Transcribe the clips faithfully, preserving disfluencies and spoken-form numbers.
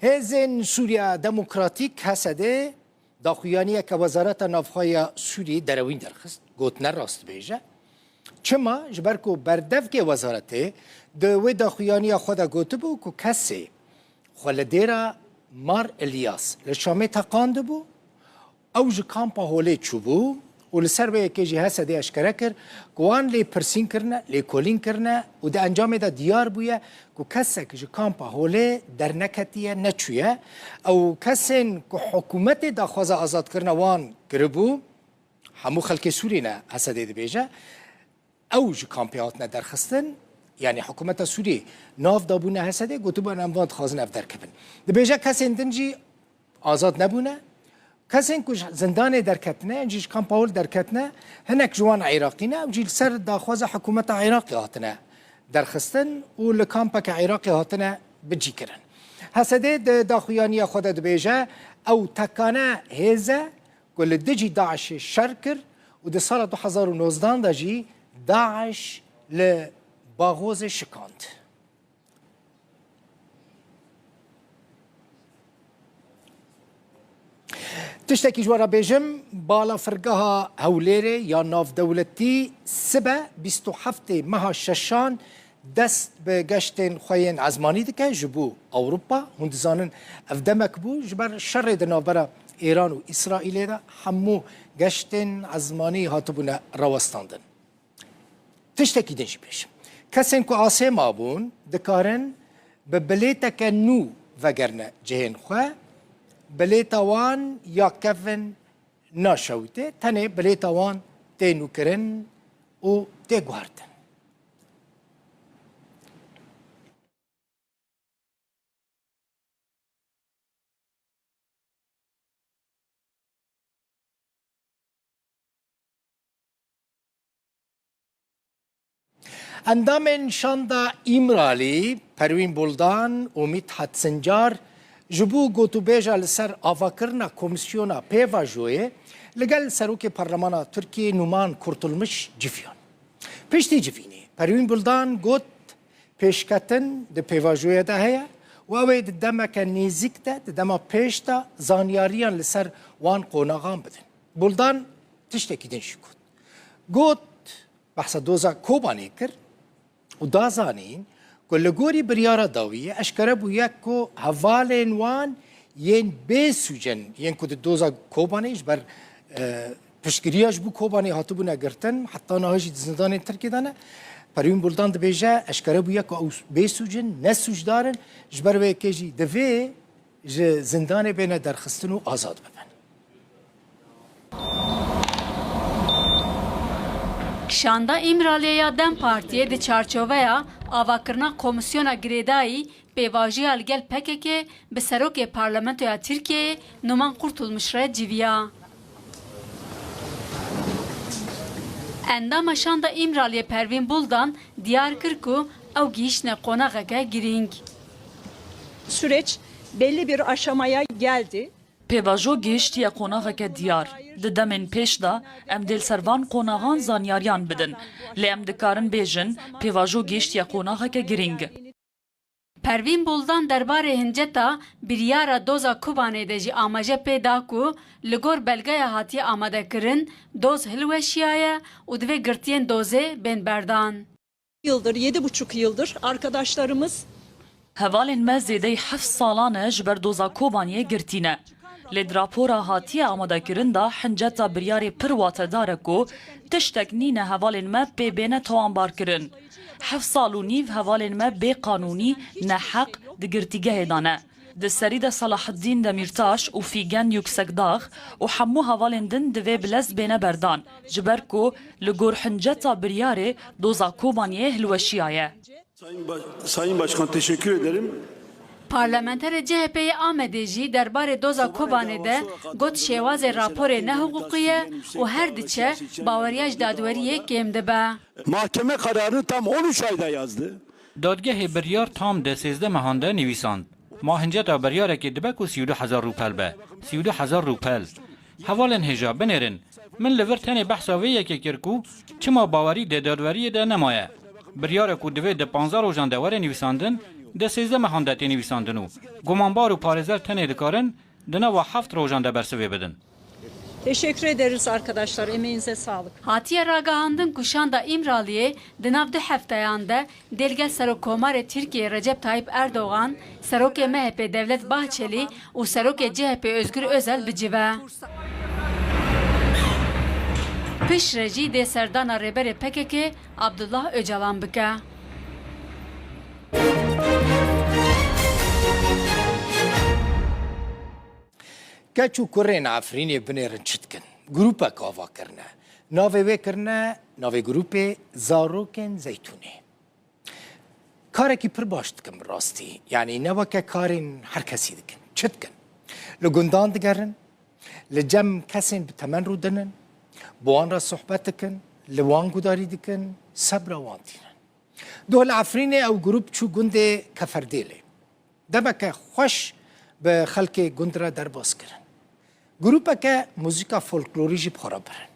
Hêzên Sûriya Demokratîk, H S D, daxuyaniyeke Wezareta Navxwe ya Sûriyê derewîn derxist, got ne rast dibêje. Çima? Ji ber ku berdevkê wezaretê di wê daxuyaniya xwe de gotibû ku kesê xwe li dêra Mar Ilyas li Şamê teqandibû, ew ji kampa holê çûbû û li ser vê yekê jî H S D eşkere kir ku wan lêpirsîn kirine, lêkolîn kirine û di encamê de diyar bûye ku kesek ji kampa holê derneketiye, neçûye. Ew kesên ku hikûmetê daxwaza azadkirina wan kiribû, hemû xelkê Sûrî ne, H S D dibêje. Ew ji kampê hatine derxistin, yanî hikûmeta Sûriyê nav dabûne H S D, gotibûn em van dixwazin ev derkevin. Dibêje kesên din jî azad nebûne. Kesên ku ji zindanê derketine, yan jî ji kampa hol derketine, hinek ji wan Iraqî ne, ew jî li ser daxwaza hikûmeta Iraqê hatine derxistin û li kampeke Iraqê hatine bicîkirin. H S D di daxuyaniya xwe de dibêje, ew tekane hêz e, ku li dijî DAIŞê şer kir û di sala du hezar û nozdan de jî DAIŞ li Baxozê şikand. Tiştekî ji we re bêjim, Balafirgeha Hewlêrê ya navdewletî sibe bîst û heftê meha şeşan dest bi geştên xwe yên ezmanî dike ji bo Ewropa. Hûn dizanin ev demek bû, ji ber şerê di navbera Îran û Îsraîlê de hemû geştên ezmanî hatibûne rawestandin. Tiştekî din jî bêjim. Kesên ku asê mabûn, dikarin bi bilêteke nû vegerine cihên xwe. Bilêta wan ya kevin naşewitê, tenê bilêta wan tê nûkirin û tê guhertin. Endamên Şanda Îmralî, Perwîn Buldan û Mîthat Sincar, ji bo gotûbêja li ser avakirina Komîsyona Pêvajoyê li gel Serokê Parlemana Tirkiyê Numan Kurtulmuş civiyan. Piştî civînê, Perwîn Buldan got, pêşketin di pêvajoyê de heye û ew ê di demeke nêzîk de, di dema pêş de zanyariyan li ser wan qonaxan bidin. Buldan tiştekî din jî got. Got, behsa doza Kobanê kir û da zanîn ku li gorî biryara dawiyê eşkere bûye ku hevalên wan yên bê sûc in, yên ku di doza Kobanê ji ber, e, piştgiriya ji bo Kobanê hatibûne girtin, heta niha jî di zindanên Tirkiyê de ne. Perwîn Buldan dibêje, eşkere bûye ku ew bê sûc in, ne sûcdar in, ji ber wê yekê jî divê ji zindanê bêne derxistin û azad bibin. Şanda Îmraliyê ya DEM Partiyê di çarçoveya avakirina Komîsyona Girêdayî Pêvajoya li gel P K K bi Serokê Parlamentoya Tirkiyeyê Numan Kurtulmuş re civiya. Endama Şanda Îmraliyê Pervîn Buldan diyar kir ku ew gihîştine qonaxeke girîng. Süreç belli bir aşamaya geldi. Pêvajo gihiştiye qonaxeke diyar. Di demên pêş de em dê li ser van qonaxan zanyariyan bidin. Lê em dikarin bêjin, pêvajo gihiştiye qonaxeke girîng. Pervîn Buldan derbarê hinceta biryara doza Kobanê de jî amaje pê da ku li gor belgeya hatiye amadekirin, doz hilweşiyaye û divê girtiyên dozê bên berdan. Yıldır, yedi buçuk yıldır arkadaşlarımız Hevalên me zêdeyî heft salan e ji ber doza Kobaniyê girtî ne. Lê di rapora hatiye amadekirin de hinceta biryarê pir watedar e ku tiştek nîne hevalên me pê bêne tawanbarkirin. Heft sal û nîv hevalên me bê qanûnî, neheq di girtîgehê de ne. Di serî de Selahaddîn Demîrtaş û Fîgen Yuksekdağ û hemû hevalên din divê bi lez bêne berdan, ji ber ku li gor hinceta biryarê doza Kobaniyê hilweşiyaye. Sayın Ba-, Sayın Başkan, teşekkür ederim. Parlamenterê C H P'ê yê Amedê jî derbarê doza Kobanê de got, şêwazê raporê nehiqûqî ye û her diçe baweriya ji dadweriyê kêm dibe. Mahkeme kararını tam on üç ayda yazdı. Dadgehê biryar tam di sêzdeh mehan de nivîsand. Ma hinceta biryarekê dibe ku sî û du hezar rûpel be. Sî û du hezar rûpel. Hevalên hêja binêrin. Min li vir tenê behsa vê yekê kir ku çima bawerî di dadweriyê de nemaye. Biryarek ku divê di panzdeh rojan de were nivîsandin, De sêzdeh mehan de tê nivîsandin û gumanbar û parêzer tenê dikarin di nava heft rojan de bersivê bidin. Teşekkür ederiz arkadaşlar. Emeğinize sağlık. Hatiye ragihandin ku şanda Îmraliyê di nav du hefteyan de dê li gel Serokkomarê Tirkiyê Recep Tayyip Erdogan, Serokê M H P Devlet Bahçeli û Serokê C H P Özgür Özel bicive. Piştre jî dê serdana Rêberê P K K Abdullah Ocalan bike. Keç û kurên Efrînê binêrin çi dikin? Grûpek ava kirine. Navê wê kirine, navê grûpê Zarokên Zeytûnê. Karekî pir baş dikin bi rastî. Yanî ne weke karên her kesî dikin. Çi dikin? Li gundan digerin, li cem kesên bi temen rûdinin, bi wan re sohbet dikin, li wan gudarî dikin, sebra wan tînin. Doh li Efrînê ew grûp çû gundê Keferdêlê. Demeke xweş bi xelkê gund re derbas kirin. Grûpeke muzîka folklorî jî bi xwe re birin.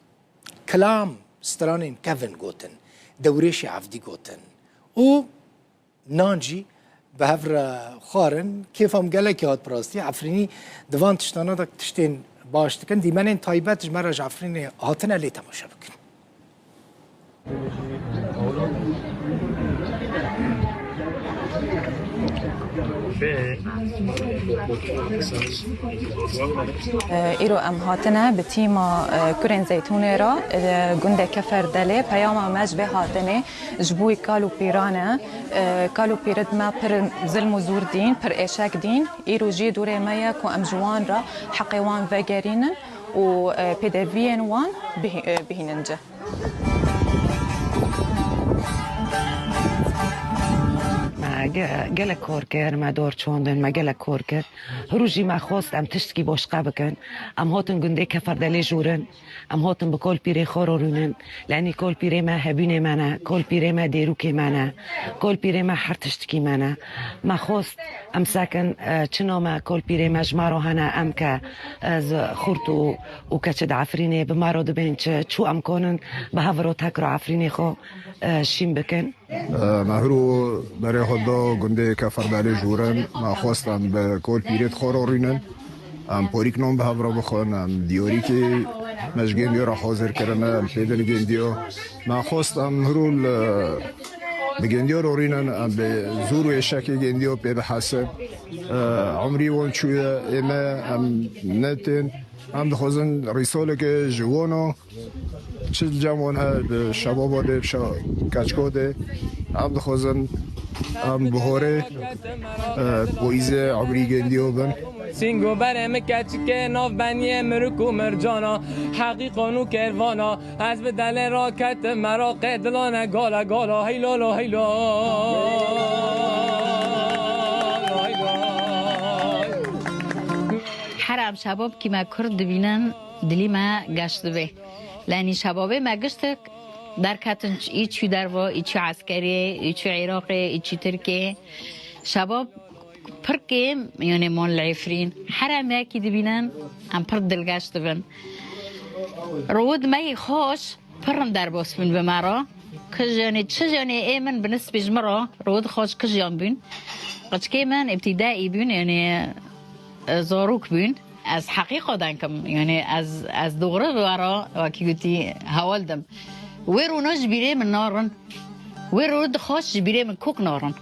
Kilam, stranên kevin gotin, dewrêşê evdî gotin û nan jî bi hev re xwarin. Kêfa min gelekî hat bi rastî. Efrînî di van tiştana de tiştên baş dikin. Dîmenên taybet ji me re ji Efrînê hatine, lê temaşe bikin. Îro em hatine bi tîma, e, kurên Zeytûnê re, e, gundê Keferdelê. Peyama me ji vê hatinê ji bo kal û pîran e. E, kal û pîrên me pir zilm û zûr dîn, pir êşek dîn. Îro jî dûrê me ye ku em ji wan re heqê wan vegerînin û, e, pêdeviyên wan bihî-, e, bihînin cih. Me ge-, gelek kor kir, me dor çandin, me gelek kor kir. Hirû jî me xwest em tiştkî başqe bikin. Em hatin gundê Keferdelê jûrin. Em hatin bi Kolpîrê xwe re rûnin. Lenî Kolpîrê me hebînê me ne, Kolpîrê me dêrûkê me ne, Kolpîrê me her tiştikî me ne. Me xwest em sekin, e, çi name Kolpîrê me ji me re hene, em ke, e, zi-, xurt û, û keçi di Efrînê bi me re dibên çi, çû em konin bi hev re tek re Efrînê xwe, e, şîn bikin. Me hiro berê xwe da gundê Keferdelê jûrin. Me xwest em bi Kolpîrê di xwe re rûnin. Em porîk non bi hev re bixwin. Em dîyorîkê me ji gendiyo re hazir kirine. Em pê din gendiyo. Me xwest em hiro li, bi gendiyo re rûnin. Em bi zûr û êşekê gendiyo pê bihesin. Umrî wan çûye, ê me em netên. Em dixwazin rîsoleke ji wan a. Çi li cem wan heye di şebaba de, şa-, keçika de, em dixwazin em bi horê, e, poîzê ebrî gendiyo bin. Sîngo berê min keçikê nav beniyê mirik û mircana, heqîqan û kervana, ez bi delê raketim meraqê dilane gala gala, hey lolo, hey lolo, hey lolo. Here em şebabkî me kurd dibînin, dilî me geş dibe. Lenî şebabê me giştik derketin, î çû derva, î çû eskeriyê, î çû Iraqê, î çû Tirkiyê. Şebab pir kêm, yanê mon li Efrîn. Here em yekî dibînin, em pir dilgeş dibin. Rûd me yî xweş, pir rind derbas bûn bi me re. Kij, yanê çi, yanê ê min bi nisbê ji min re, rûd xweş kijan bûn. Qiçkê min îbtîdaî bûn, yanê, e, zarok bûn. Ez heqîqa denkim, yanî ez, ez doğru bi we re, wekî gotî, hewl dim. Wê rûna ji bîrê min narin. Wê rû dixwaş ji bîrê min kok narin.